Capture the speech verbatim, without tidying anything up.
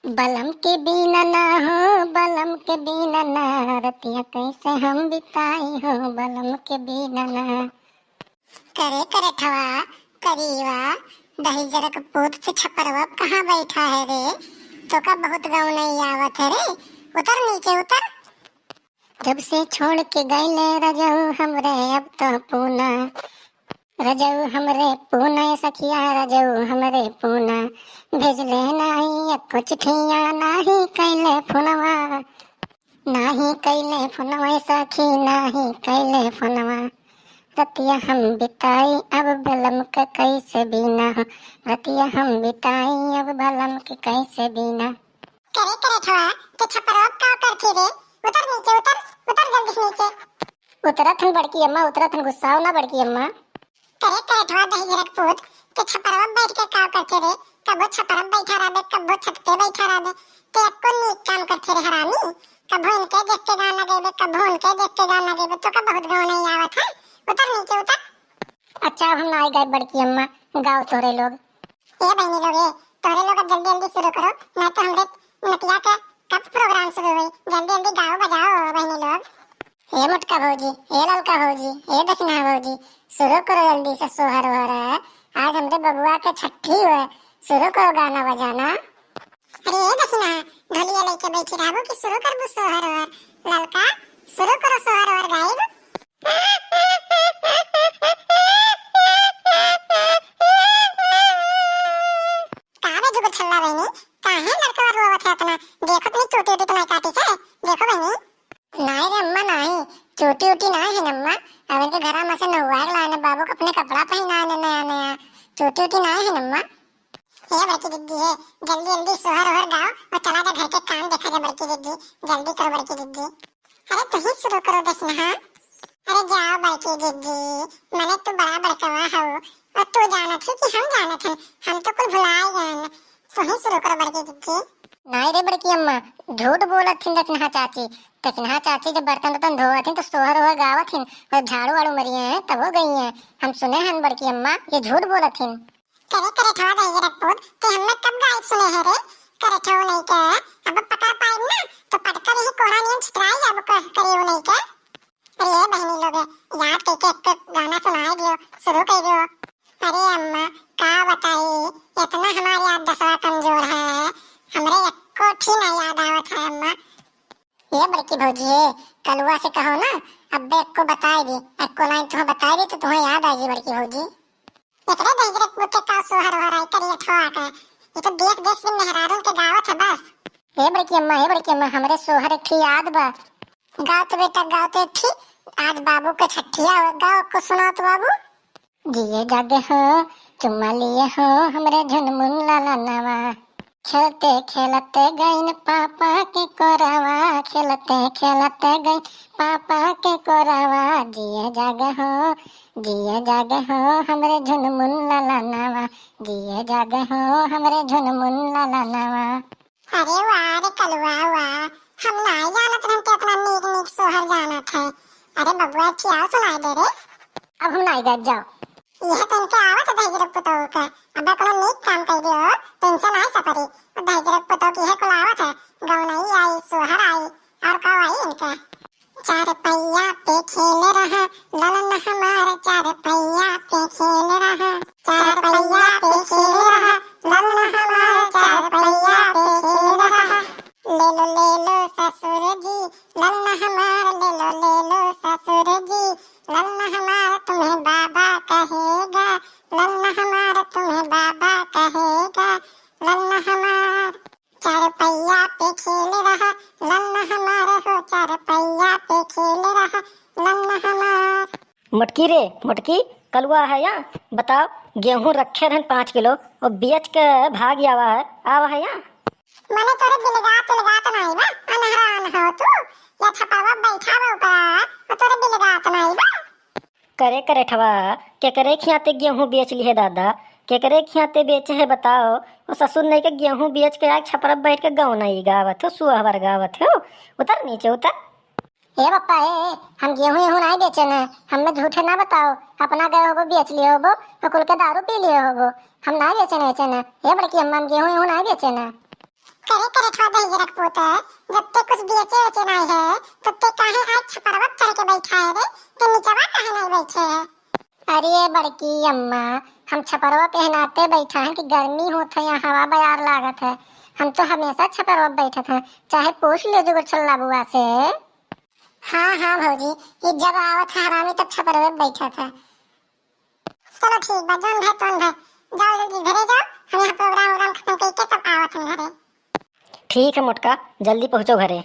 बलम के बीना ना हो, बलम के बीना ना, रतिया कैसे हम बिताई हो, बलम के बीना ना। करे करेठवा, करीवा, दहिजरा के पूत से छपरवा कहाँ बैठा है रे? तोका बहुत गवनई आवत है रे। उतर नीचे, उतर। जब से छोड़ के गइले रजऊ हमरे अब तो पूना, रजऊ हमरे पूना ए सखिया, रजऊ हमरे पूना। भेजले नाही एको चिट्ठिया, नाही कइले फोनवा, नाही कइले फोनवा ए सखी, नाही कइले फोनवा। रतिया हम बिताई अब बलम के कैसे बीना हो, रतिया हम बिताई अब बलम के कैसे बीना। करे करेठवा, ते छपरवा का करथी रे? उतर नीचे, उतर, उतर जल्दी से नीचे। उतरत हन बड़की अम्मा, उतरत हन, गुस्साओ ना बड़की अम्मा। करे करेठवा दहिजरा के पूत, ते छपरवा बैठ के का करथी रे? कबो छपरवा बैठा रहबे, कबो छत पे बैठा रहबे। ते एको नीक काम करथी रे हरामी। कबो इनके देख के गाना गइबे, कबो उनके देख के गाना गइबे। तोका बहुत गवनई आवत है। उतर नीचे, उतर। अच्छा, अब हम नाई गाइब बड़की अम्मा, गाओ तोहरे लोग। ए बहिनी लोग, ए, तोहरे लोग अब जल्दी जल्दी शुरू करो, ना तो हमरे नतिया के कब प्रोग्राम शुरू होई? जल्दी जल्दी गाओ बजाओ बहिनी लोग। ए मोटका भौजी, ए ललका भौजी, ए दखिनहा भौजी, शुरू करो जल्दी से सोहर ओहर। आज हमरे बबुआ के छट्ठी हुए, शुरू करो गाना बजाना। अरे ए दखिनहा, ढोलिया लेके बैठी रहबू कि शुरू करबू सोहर ओहर? ललका, शुरू करो सोहर ओहर गाइब। का बे जुगुर छल्ला बहिनी, काहे लड़कवा रोवत है इतना? देखो तनी चोटी ओटी तो नाई काटी से, देखो बहिनी। नाई रे अम्मा नाई, चोटी ओटी नाई है अम्मा। अब इनके घरा में से नहुआ के लाने बाबू को अपने कपड़ा पहनाने नया नया, चोटी ओटी नाई है अम्मा। हे बड़की जिज्जी हे, जल्दी जल्दी सोहर ओहर गाओ और चला जा घर के काम देखा जा बड़की जिज्जी, जल्दी करो बड़की जिज्जी। अरे तुही शुरू करो दखिनहा। अरे जाओ बड़की जिज्जी, मने तू बड़ा बड़कवा हऊ और तू जानत ही कि हम जानत हन, हम तो कुल भुलाए गए। तुही शुरू करो बड़की जिज्जी। नाई रे बड़की अम्मा, झूठ बोलत हिन दखिनहा चाची। दखिनहा चाची जब बर्तन उर्तन धोवत हिन तो सोहर ओहर गावत हिन और झाड़ू वाड़ू मरिए हैं तब हो गई हैं। हम सुने हन बड़की अम्मा, ये झूठ बोलत हिन। करे करेठवा दहिजरा के पूत, ते हमें कब गाइब सुने है रे? करेठऊ नहीं के, अब पकड़ पाइब ना तो पटकर ही कोढ़ा नियन छितराई जाब क-, करेऊ नहीं के। अरे ए बहिनी लोग, याद कइके एक गाना सुनाए दियो, शुरू कर दियो। अरे अम्मा, का बताई, इतना हमार याद दसवा कमजोर है, हमरे एको ठी ना याद आवत है अम्मा। ए बड़की भौजी, ए कलुआ से कहो ना, अब्बे एको बताई दी, एको लाइन तुहें बताई दी तो तुहें याद आई जी बड़की भौजी। एकरे दहिजरे पूते का सोहर ओहर आई करिया ठोआ के। ये तो देख देख के मेहरारून के गावत है बस। ए बड़की अम्मा, ए बड़की अम्मा, हमरे सोहर एक ठी याद बा। गाओ तो बेटा, गाओ तो एक ठी। आज बाबू के छठिया हो, गाओ को सुनाओ तो बाबू। जिए जागे हो, चुम्मा लिए हो, हमरे झुनमुन लाला नवा। खेलते खेलते गइन पापा के कोरावा, खेलते खेलते गइन पापा के कोरावा। जिए जागे हो, जिए जागे हो, हमरे झुनमुन लाला नवा। जिए जागे हो, हमरे झुनमुन लाला नवा। अरे वाह रे कलुआ वाह, हम नाई जानत रहन कि इतना नीक नीक सोहर जानत है। अरे बबुआ, एक ठी आउ सुनाई दे रे। अब हम नाई गाइब, जाओ। यह तो इनके आवत है दहिजरे पुतोह का। अब कोनो नीक काम कर दियो, टेंशन आई सपरी। दहिजरे पुतोह की है कुल आवत है, गौनई आई, सोहर आई, और का आई इनका। चार पहिया पे खेल रहा ललन हमार, चार पहिया पे खेल रहा, चार पहिया पे खेल रहा ललन हमार, चार पहिया पे खेल रहा। ले लो ले लो ससुर जी ललन हमार, ले लो ले लो ससुर जी ललन हमार, तुम्हें बाबा कहेगा ललन हमार, तुम्हें बाबा कहेगा ललन हमार। चार पहिया पे खेल रहा ललन हमार हो, चार पहिया पे खेल रहा ललन हमार। मोटकी रे मोटकी, कलुआ है या? बताओ, गेहूं रखे रहन पाँच किलो और बेच के भाग आवा है, आवा है या? मने तोरे बिलगात उलगात नाई बा, अनहरान हो तू, या छपरवा बैठा बा ऊपर, और तोरे बिलगात नाई बा। करे करेठवा, केकरे खियाते गेहूं बेच लिहे दादा, केकरे खियाते बेचे है बताओ? वो ससुर नहीं के गेहूं बेच के आके छपरा बैठ के गौनई गावत हो, सुअहवर गावत हो। उतर नीचे उतर। ए बप्पा, ए, ए, हम गेहूं एहूं नाई बेचे न, हमें झूठे ना बताओ, अपना गए होबो बेच लिए होबो, तो कुल के दारू पी लिए होबो, हम नाई बेचे न, बेचे न। ए बड़की अम्मा, हम गेहूं एहूं नाई बेचे न। करे करे ए जरक पूत, जब ते कुछ बेचे वेचे नाहीं है, तो ते काहे आज छपरवा चढ़ के बैठा है रे? ते निचवा काहे नाहीं बैठे है? अरे बड़की अम्मा, हम छपरवा पहनाते बैठा हैं कि गर्मी होत है, यहाँ हवा बयार लागत है। हम तो हमेशा छपरवा बैठत हैं, चाहे पूछ ले जुगर छल्ला बुआ से। हाँ, हाँ भौजी, ये जब आवत है हरामी तब छपरवे बैठत है। चलो ठीक बा, जौन भय तौन भय, जाओ जल्दी घरे जाओ, हम यहाँ प्रोग्राम वोग्राम खत्म करके तब आवत हैं घरे। ठीक है मोटका, जल्दी पहुँचो घरे।